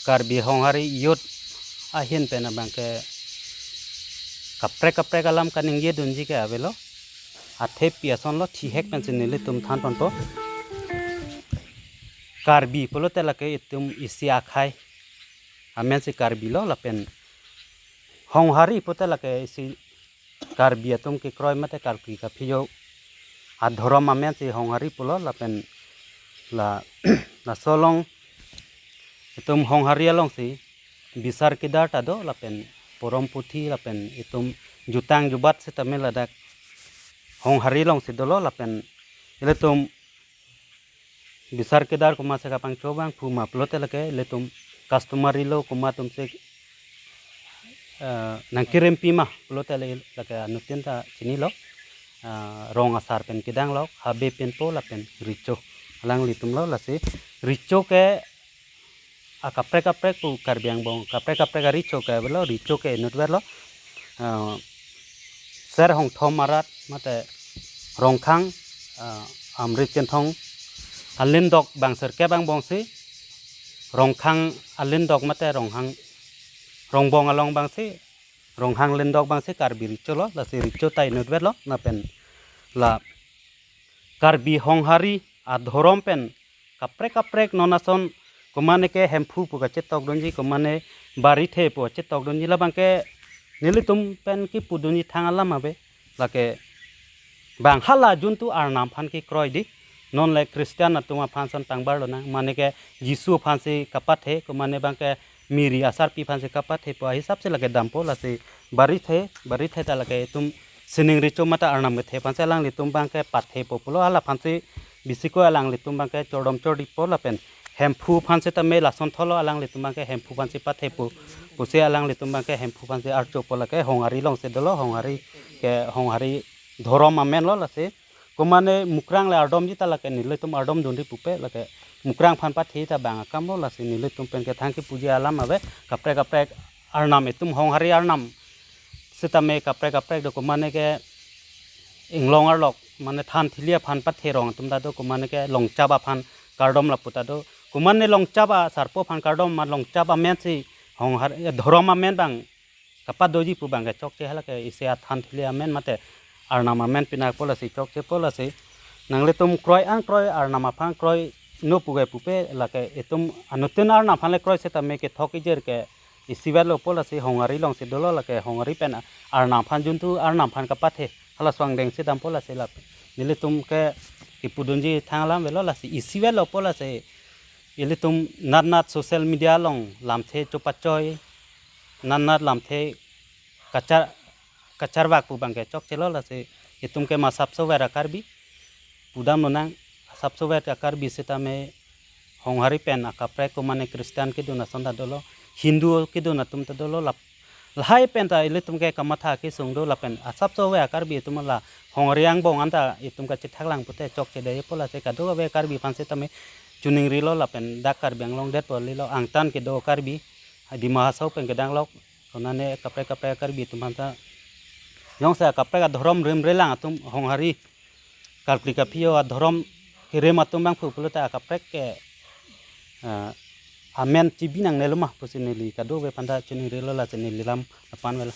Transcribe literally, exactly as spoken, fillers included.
Karbi Honghari Youth ahin pen abangke kaprek kaprek alam kaningje dunji ke avelo. Athepi asonlo thihek pensi nelitum than ponpo. Karbi pulote lake itum isi akhei amensi Karbi lo lapen Honghari pulote lake isi Karbi atum kekroi mate Karbi kaphijo adhorom amensi Honghari pulo lapen la laso along itum Honghari alongsi bisar kedar ta do lapen porom puthi lapen itum jutang jubat sitame ladak Honghari alongsi dolo lapen ilitum bisar kedar komatsi kapangcho abang phu ma pulote lake ilitum customary law komat atumsi eh, nangkerempi ma pulote le lake anuttin ta chinilo. Eh, rong asar pen kedang lo, habe pen po lapen recho alanglitum lo. Lasi recho ke akaprek kaprek pu Karbi angbong kaprek kaprek arecho ke avelo, recho ke inutvet lo. Eh, ser hongthom arat mate Rongkhang, eh, Amri Chinthong alindok bang sirkep angbongsi Rongkhang alindok mate Ronghang Rongbong along abangsi Ronghang lindok abangsi Karbi recho lo, lasi recho ta inutvet lo lapen la Karbi Honghari adhorom pen kaprek kaprek non ason komane ke Hemphu pu kachetok dunji, komane Barithe pu kachetok dunji, labangke nelitum pen kipu dunji thang alam ave. Lake bang hala juntu Arnam aphan kekroi di. Non le Christian atum aphan ason pangbar lonang, mane ke Jisu aphansi kapathe, komane abangke Mary asarpi aphansi kapathe pu ahisap si lake dampo. Lasi Barithe, Barithe ta lake itum sining recho mate Arnam kethe aphansi alanglitum abangke pathepo pulo, hala aphansi bisiko alanglitum abangke chordom chordipo lapen Hemphu aphan sitame lason tholo alanglitum abangke Hemphu aphansi pathepo pusi alanglitum abangke Hemphu aphansi archopo. Lake Honghari alongsi dolo, Honghari ke Honghari dhorom amen lo. Lasi komane Mukrang le ardomji ta lake nelitum ardom dunri pupe, lake Mukrang aphan pathe ta bang akam lo. Lasi nelitum pen kethang kipuji alam ave, kaprek kaprek Arnam itum Honghari Arnam sitame kaprek kaprek do, komane ke inglong arlok mane than thili aphan pathe rong atum ta do, komane ke longchap aphan kardom lapu ta do, komane longchap asarpo aphan kardom ma longchap amensi Honghari, eh, dhorom amen bang kapadoji pu abangke chokche, halake isi athan thili amen mate Arnam amen pinakpo. Lasi chokchepo. Lasi nanglitum kroi an kroi Arnam aphan kroino puke pupe, lake itum anuttin Arnam aphan le kroi sitame kethok kejir ke isivet lopo. Lasi Honghari alongsi dolo, lake Honghari pen Arnam aphan juntu Arnam aphan kapathe hala asong dengsi dampo. Lasi la nelitum ke kipu dunji thang alam avelo, lasi isivet lopo. Lasi ilitum nat nat social media along lamthe chopachoi, nat nat lamthe kachar kacharvak pu abangke chokchelo. Lasi itum ke ma asapso ver a-Karbi pudam lonang, asapso ver a-Karbi sitame Honghari pen akaprek komane Christian kedun ason ta dolo, Hindu kedun atum ta dolo, lap lahai pen ta ilitum ke kamatha kesung do lapen asapso ver a-Karbi atum la Honghari angbong anta itum kachethak lang pute chokche depo. Lasi kadokave Karbi aphan sitame choningrilo lapen dak Karbi Anglong detpo lilo, angtan kedo Karbi Dima Hasao pen kedang lok, konane kaprek kaprek Karbi atum aphan ta jongsi kaprek adhorom rimrelang atum Honghari Karbi kaphijo adhorom kerem atum bangphu pulote akaprek ke, eh, amen chibi nangnelo ma pusi neli kadokave aphan ta choningrilo. Lasi neli lam apan velo.